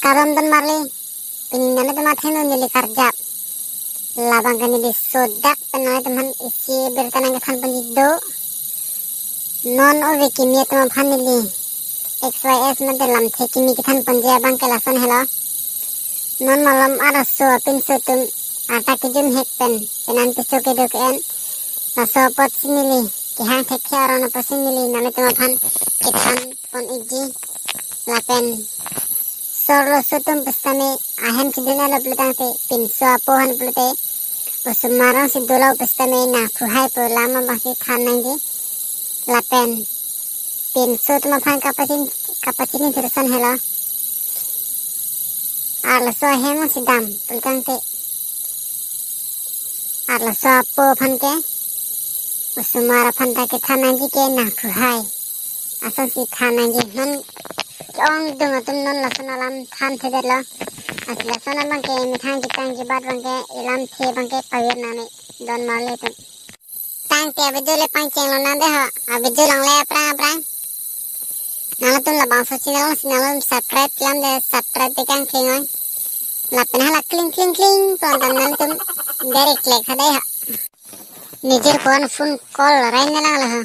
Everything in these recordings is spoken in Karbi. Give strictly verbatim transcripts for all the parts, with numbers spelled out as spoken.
Kardom don marli, pini nanglitum athengno neli karjap. Labang ke neli sodak pen nanglitum aphan isi birta nangkethan ponji do. Non ove kimi atum aphan neli X Y S mate lamthe kimi kethan ponji abang ke lason helo. Non malom arloso apinso atum arta kejum hek pen, penan piso kedo ke-en. Laso apotsi neli kehang thekthe aron apotsi neli nanglitum aphan kethan pon ikji. Lapen arloso atum pusitame ahem chidun-etlo pulotangte, pinso apo aphan pulote osomar alongsi dolo pusitame nangphuhai pu alam abangsi than nangji. Lapen pinso atum aphan kapachini, kapachini thirsan helo. Arloso ahem alongsi dam pulotangte, arloso apo aphan ke, osomar aphan ta kethan nangji ke nangphuhai asonsi than nangji. Non ke-ongdung atum non lason alam thanthedetlo. Lasi lason abang ke methang kitang kibat abang ke ilamthe abang ke pavir nangne don marli atum. Tangte avideo le pangchenglonang de ho. Avideo along le aphrang aphrang nanglitum labangso channel alongsi nanglitum subscribe lam de, subscribe te kangkling oi. Lapen hala kling kling kling pon dam nanglitum direct like ha de ho. Nijir phone phone call rai ne lang lo ho.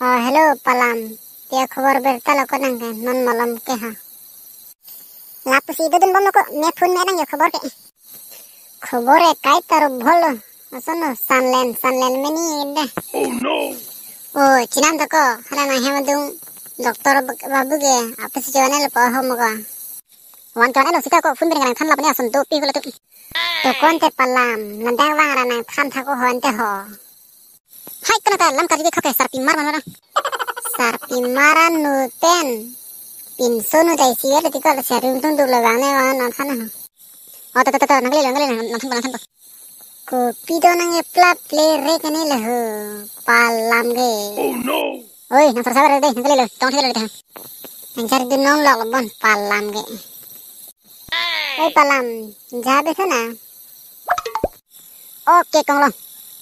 Oh, hello, Palam. Pi akhobor birta lo ko nang ke, non malom ke ha. Lapusi dodun bomlo ko, me phone me nang yo khobor ke. Khobor ekai taro bholo. Ason lo, sanlen, sanlen meni de. Oh no. Oh, chinam to ko, hala nanghem adung, Doctor Bab-, Babu ke, apis joane lo po ho mo ko. Wan joane lo sita ko, phone beri nang than lapni ason do pi ko latum. To ko ante Palam, nandang vang ra nangthan tha ko ho ante ho. Hai, kena ta lam karju ke khok ke sarpimar mana orang. Sarpimar anu pen. Pinso nu dai si ya, tiko la sari untung dulu bang ne wan nangthan ho. Oh, to, to, to, to, nangkele lo, nangkele lo, nangthan ko, nangthan ko. Kopi do nang-eplap le re kene le ho, Palam ke. Oh no. Oi, nang sar sabar de, nangkele lo, tong kele lo de. Nang cari dunong lok bon, Palam ke. Oi, Palam, jabe sana. Oke, konglo.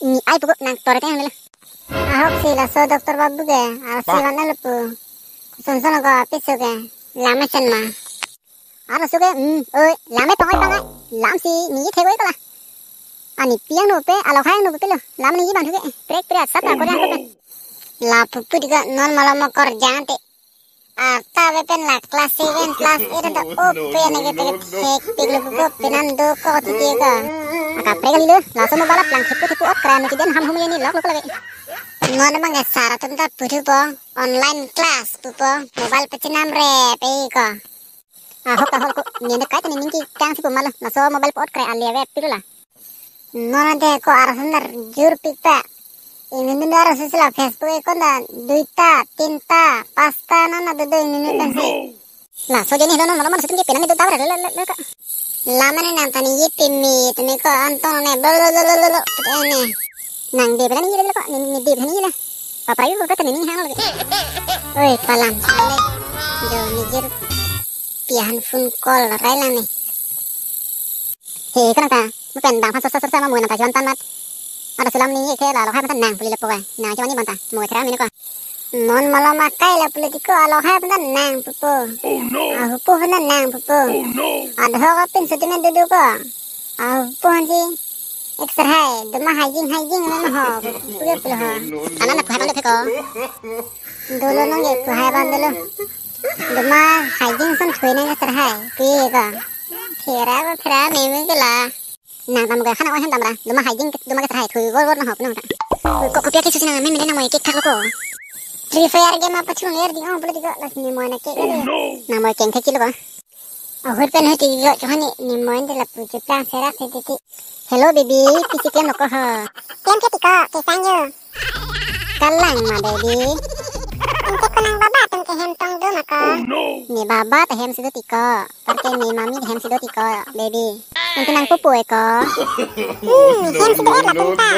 Ni ai puku nang tore teng le. Ahok si laso Doctor Babu ke, arsi wan alo pu. Son son ko apis ke, lame chen ma. Arloso ke, hmm, oi, lame pangoi pangai. Lamsi ni thek oi kala. Ani pi angno pe, alok hai angno pe lo. Lam ni bang thuke. Prek prek sat na ko jang pe. Lapu pu dika non malom mo kor jang te. Arta ve pen la class seven, class eight anta o pe ane ke thek pik lo pu penan do ko thek ke. Aka prek li lo. Laso mobile lang thepu thepu ot kran ti den ham hum ye ni lok lok lage. Non bang ke sar atum ta pu thupo. Online class pupo. Mobile pachinam re pe ko. Ahok ahok ko, nene kai tani ningki kang si pumala, laso mobile pot kre ali ave pilo la. Nona de ko arasandar jur pikpa. Ingin dun arasandar sila Facebook e konda duita, tinta, pasta nana dodo ingin dun si. Laso jeni helo non malam sitin ke penan itu tawar le le le ka. Lama ne nang tani ye pimi tani ko antong ne blo blo blo blo blo. Ene. Nang de penan ye le ko, ni ni de penan ye le. Paprai ko penan ni hang lagi. Oi, Palam. Ale. Jo nijir piahan phone call rai lang ni. He, kena ta. Mo pen bang phan sasa sasa ma mo nang ta jon tan mat. Ada sulam ni ye ke la lo hai matan nang puli lepo ai. Nang cuma ni banta. Mo thera mini ko. Non malam akai la puli tiko alo hai matan nang pupo. Oh no. Ahupo matan nang pupo. Oh no. Adho ka pin suti men dudu ko. Ahupo hanji. Ek sar hai. Duma hai jing hai jing men ho. Puge pulo ho. Anan na phai bang de pheko. Dolo nong ye phai bang dolo. Duma hai jing son thui nang sar hai. Pi ko. Thera ko thera me me ke la. Nang tam ke khana oi han tam ra. Duma hai jing duma ke sar hai thui gor gor na hop nang ta. Ko ko pia ke susi nang me me nang mo ke thak lo ko. Free Fire game apa chung ler di ong pula di ko las ni mo na ke. Nang mo keng thek lo ko. Ahut pen hati yo chokani ni moin de lapu cheplang serak se titi. Hello baby, pisi klem ko ho. Klem ke tiko, kesang yo. Kalang ma baby. Ante konang baba atum ke hem tong do ma ko. Ni baba ta hem si do tiko. Parke ni mami hem si do tiko, baby. Ante nang pupu e ko. Hmm, hem si do e latum ta.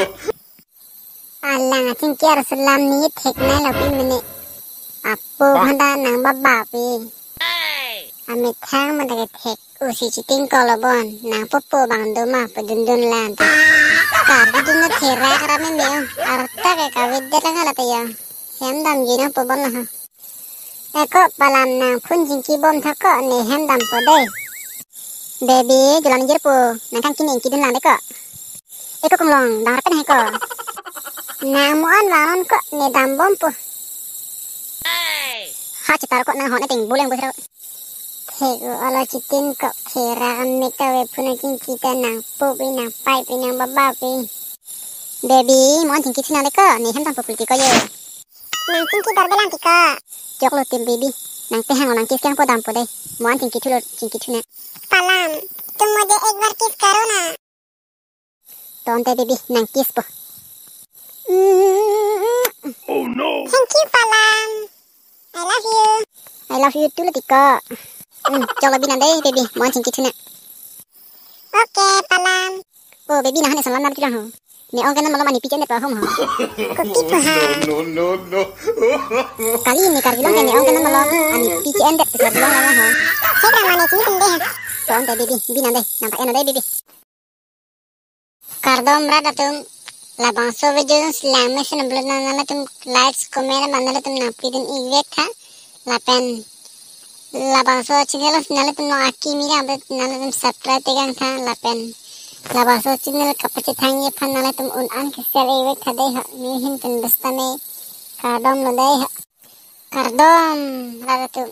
Alang aching kiar sulam ni thek nai lo pi mene. Apo bhanda nang baba pi. Amethang manda ke thek usi chiting kolo bon. Nang popo bang duma pedun dun lan ta. Kar dun na thera kara me me. Arta ke kawit de lang ala ta ya. Hem dam ji nang po bon lah. Eko palam nang phone chingki bom tha ko, ne hem dampo dei. Baby, julan jirpo, nang kangkin ingki dun lang dei ko. Eko konglong, dang rapen hai ko. Nang mo-an vangnon ko, ne dam bompo. Ha chetar ko nang hon ating buleng busro. Thek-o alo chitin ko khera amek ta ve phone chingki ta nang po pi nang pai pi nang baba pi. Baby, mo-an chingki thu nang dei ko, ne hem dampo pulti ko ye. Nang chingki dor belang ti ko. Choklo tim baby. Nang tehang lo nang kiss kangpo dampo dei. Mo-an chingki thulo chingki thu nang. Palam, तुम मुझे एक बार किस करो ना। Tonte baby, nang kiss po. Mm. Oh no. Thank you, Palam. I love you. I love you too, lo ti ko. Hmm, choklo bi nang dei baby, mo-an chingki thu nang. Okay, Palam. Oh, baby, nang hane salam nam tulang ho. Ne ong kenon malom ani piche ne pa hom ho. Kopi pu ha. No, no, no. Kali ne karjulong ke ne ong kenon malom ani piche endet karjulong lang ho. Hek rang mane chini tum dei ha. Tonte baby, bi nang dei, nang pa eno dei baby. Kardom rat atum, labangso video lang mesen upload nang nangtum likes, comment, nangtum nang pidun ivek tha, lapen labangso channel nangtum no aki mira upload nangtum subscribe tegang tha, lapen labangso channel kapachethang ye phan nangtum un an ke share ivek tha dei ha, mi hin pen besta me kardom lo dei ha, kardom rat atum.